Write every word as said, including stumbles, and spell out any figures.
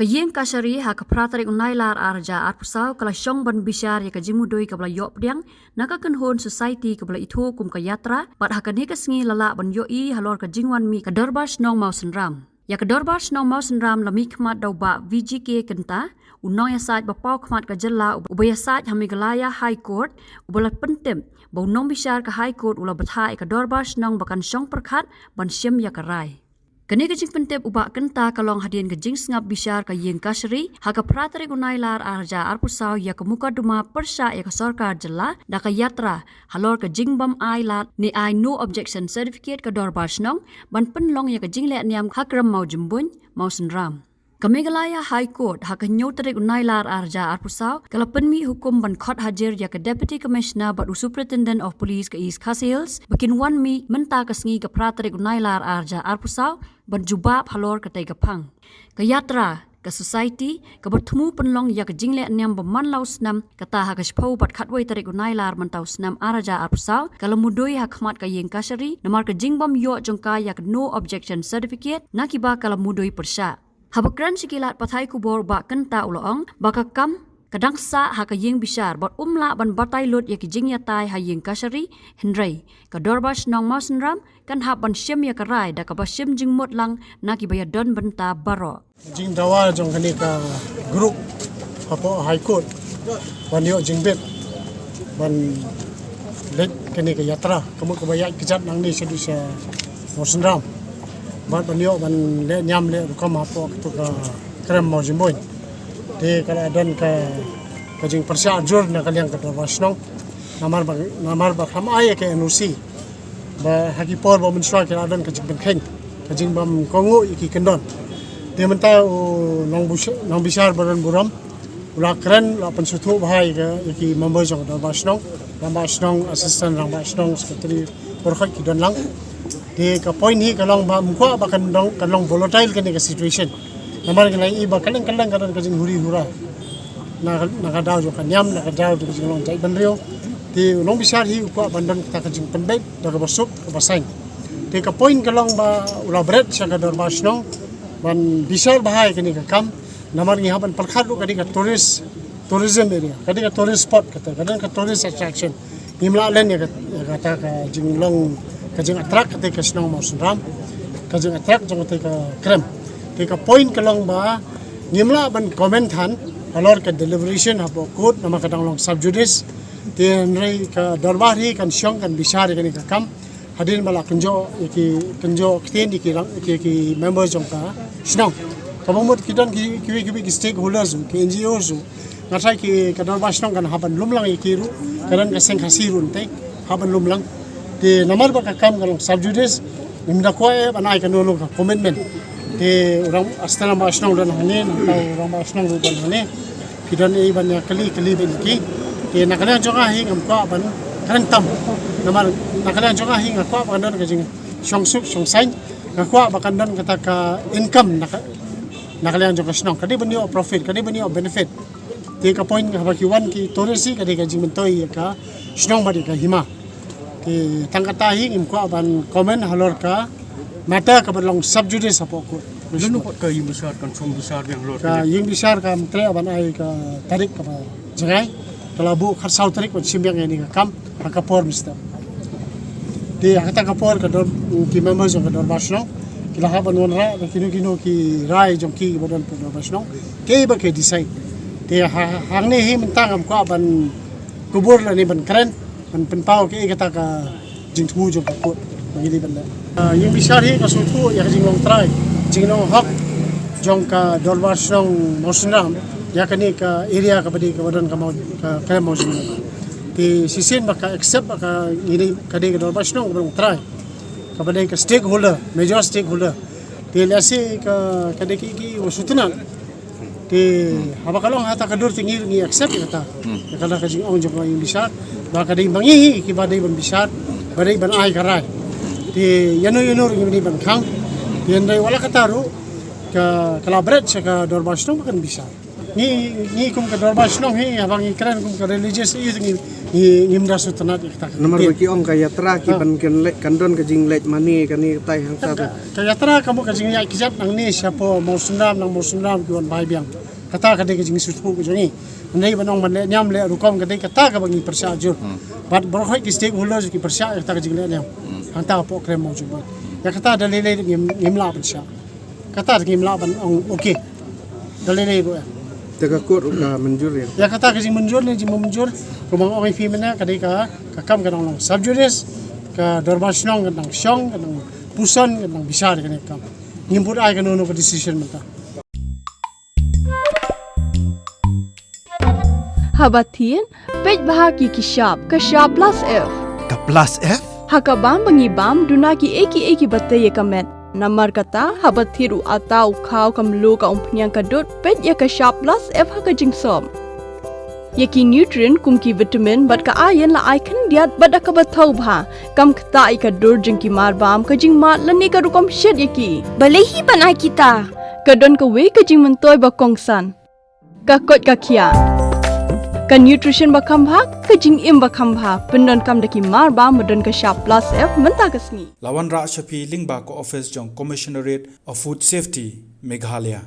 Ka ïing kashari ha ka phra tarik u Nailar ar hajar arphew saw ka la shong ban bishar ïa ka jingmudui kaba la ïoh pdiang na ka kynhun society kaba la ithuh kum ka Yatra, bad ha kane ka sngi la lah ban ïohi halor ka jingwan mih ka Dorbar Shnong Mawsynram. Ïa ka Dorbar Shnong Mawsynram la mihkhmat da u Bah V G K Kynta, u nongïasaid ba paw khmat ka jylla uba ïasaid ha Meghalaya High Court, uba la pyntip ba u nongbishar ka High Court u la bthah ïa ka Dorbar Shnong ba kan shong pyrkhat ban shim ïa ka rai. Kane ka jingpyntip u Bah Kynta ka long hadien ka jingsngap bishar ka ïing kashari ha ka phra tarik u Nailar ar hajar arphew saw ïa ka mukotduma pyrshah ïa ka sorkar jylla da ka Yatra halor ka jingbym ai lad ne ai no objection certificate ka Dorbar Shnong ban pynlong ïa ka jingleh niam ha Krem Mawjymbuin, Mawsynram. Ka Meghalaya High Court ha ka hynñiew tarik u Nailar ar hajar arphew saw ka la pynmih hukum ban khot hajir ïa ka Deputy Commissioner bad u Superintendent of Police ka East Khasi Hills ba kin wan mih mynta ka sngi ka phra tarik u Nailar ar hajar arphew saw ban jubab halor katei ka phang. Ka Yatra, ka society kaba thmu pynlong ïa ka jingleh niam ba man la u snem, kata ha ka shiphew bad khatwei tarik u Nailar mynta u snem ar hajar arphew saw ka la mudui ha khmat ka ïing kashari namar ka jingbym ïoh jong ka ïa ka no objection certificate na kiba ka la mudui pyrshah. Haba kren sha ki lad pathai khubor u Bah Kynta u la ong ba ka kam ka dang sah ha ka ïing bishar bad um lah ban batai lut ïa ki jingïatai ha ïing kashari, hynrei ka Dorbar Shnong Mawsynram kan hap ban shim ïa ka rai da kaba shim jingmut lang na kiba ïadon bynta baroh. Jingdawa jong kane ka group hapoh High Court ban ïoh jingbit ban leit kane ka Yatra, ka mut kaba ïaid kjat nangne shaduh sha Mawsynram, bad ban ïoh ban leh niam leh rukom hapoh katu ka Krem Mawjymbuin. Te ka la don ka, ka jingpyrshah jur na ka liang ka Dorbar Shnong namar ba, namar ba kam ai ka N O C. Ba ha ki por ba mynshuwa ki la don ka jingpynkheiñ, ka jingbym kohnguh ïa ki kyndon. Te mynta u nongbishar, nongbishar ba don burom u la kren, u la pynsngewthuh bha ïa ki, ïa ki member jong ka Dorbar Shnong, Rangbah Shnong, Assistant Rangbah Shnong, Secretary, baroh ki don lang. Te ka point hi ka long ba ym kwah ba kan long, kan long volatile kane ka situation. Namar ngi la ïohi ba kylleng kylleng ka don ka jinghuri hura na, na ka daw jong ka niam, na ka daw jong ka jinglong jaitbynriew. Te u nongbishar hi u kwah ban don kata ka jingpynbeit da kaba suk kaba saiñ. Te ka point ka long ba u la bret sha ka Dorbar Shnong ban bishar bha ïa kane ka kam. Namar ngi hap ban pyrkhat ruh ka dei ka tourist, tourism area, ka dei ka tourist spot kata, ka dei ka tourist attraction. Ngim lah len ïa ka, ïa kata ka jinglong, ka jing attract kata ka shnong Mawsynram, ka jing attract jong kata ka Krem. Te ka point ka long ba ngim lah ban comment than halor ka deliberation hapoh court namar ka dang long sub judice. Te hynrei ka dorbar hi kan shong kan bishar ïa kane ka kam hadien ba la kynjoh ïa ki, kynjoh ktien ïa ki rang, ïa ki, ïa ki member jong ka shnong. Kaba mut ki don ki, kiwei kiwei ki stakeholders ruh, ki N G Os ruh. Nga tharai ki ka dorbar shnong kan hap ban lum lang ïa ki ruh, ka don ka seng Khasi ruh, te hap ban lum lang. Te namar ba ka kam ka long sub judice, ngim da kwah ban ai kano kano ka commitment. Te u rangbah, Assistant Rangbah Shnong don hangne, nangta u rangbah shnong ruh don hangne. Phi don ei ban ïa kylli, kylli beit ïa ki. Te na ka liang jong nga hi ngam kwah ban kren tam. Namar na ka liang jong nga hi nga kwah ban don ka jingshong suk shong saiñ. Nga kwah ba kan don kata ka income na ka, na ka liang jong ka shnong. Ka dei ban ïoh profit, ka dei ban ïoh benefit. Te ka point haba ki wan ki tourist hi ka dei ka jingmyntoi ïa ka shnong bad ïa ka hima. Te tang kata hi ngim kwah ban comment halor ka matter kaba long sub judice hapoh court. Lano pat ka ïing bishar kan shong bishar biang halor ka ïing bishar kam treh ban ai ka tarik kaba jngai. Ka la buh khatsaw tarik ban shim biang ïa kane ka kam ha ka por mynstep. Te ha kata ka por ka dor, ki member jong ka dorbar shnong ki la hap ban wanrah da kino kino ki rai jong ki ba don hapoh dorbar shnong. Ki ba ki decide. Te ha, hangne hi mynta ngam kwah ban kubur lane ban kren, ban pynpaw kaei kata ka jingthmu jong ka court ba ngi dei ban leh. Ah, ïing bishar hi ka sngewthuh ïa ka jinglong trai, jinglong hok jong ka dorbar shnong Mawsynram ïa kane ka area kaba dei kaba don ka Maw, ka, ka Mawsynram. Te shisien ba ka accept ba ka ngi dei, ka dei ka dorbar shnong kaba long trai, kaba dei ka stakeholder, major stakeholder. Te lehse ka, ka dei ki, ki wa sutna. Te haba ka long ha kata ka dur te ngi, ngi accept ïa kata. Ïa kata ka jingong jong ka ïing bishar ba ka dei ma ngi hi kiba dei ban bishar, ba dei ban ai ka rai. Te ïano ïano ruh ngim dei ban khang. Te hynrei wat la kata ruh ka, ka la bret sha ka dorbar shnong ba kan bishar. Ngi, ngi kum ka dorbar shnong hi, haba ngi kren kum ka religious ïa ngi, ngi ngim da sngewtynnat ïa kata. Namar ba ki ong ka yatra ki ban kan leit, kan don ka jingleit mane kane katai hangta. Ka yatra ka mut ka jingïaid kjat nangne shapoh Mawsynram, nang Mawsynram ki wan bai biang. Kata ka dei ka jingsngewthuh ka jong ngi. Hynrei ban ong ban leh niam leh rukom ka dei kata kaba ngi pyrshah jur. Bad baroh ki stakeholders ki pyrshah ïa kata ka jingleh niam. Hangta ka pok krem mawjud bad ïa kata da lei lei ngim, ngim lah pyrshah. Kata ngim lah ban ong okay. Da lei lei ruh ïa. Te ka kot ruh ka mynjur ïa. Ïa kata ka jingmynjur ne jingmynjur. Kumba ong ïa phi mynne ka dei ka, ka kam ka dang long sub judice. Ka dorbar shnong ka dang shong, ka dang puson, ka dang bishar ïa kane ka kam. Ngim bud ai kano kano ka decision mynta. Haba thied, peit bha ki ki shap, ka shap plus F. Ka plus F? Ha ka bam ba ngi bam, duna ki ei ki ei ki ba tei ïa ka met. Namar kata, haba thied u ata, u khaw, ka mluh, ka umphniang, ka dud, peit ïa ka shap plus F ha ka jingsop. Ïa ki nutrient kum ki vitamin bad ka iron la ai khyndiat bad da kaba thaw bha. Kam ktah ïa ka dur jong ki mar bam, ka jingmad lane ka rukom shet ïa ki. Balei hi ban ai kita? Ka don kawei ka jingmyntoi ba kongsan. Ka koit ka khiah. Ka nutrition ba kham bha, ka jingim ba kham bha. Pyndonkam da ki mar bam ba don ka shap plus F mynta ka sngi. La wanrah sha phi lyngba ka office jong Commissionerate of Food Safety, Meghalaya.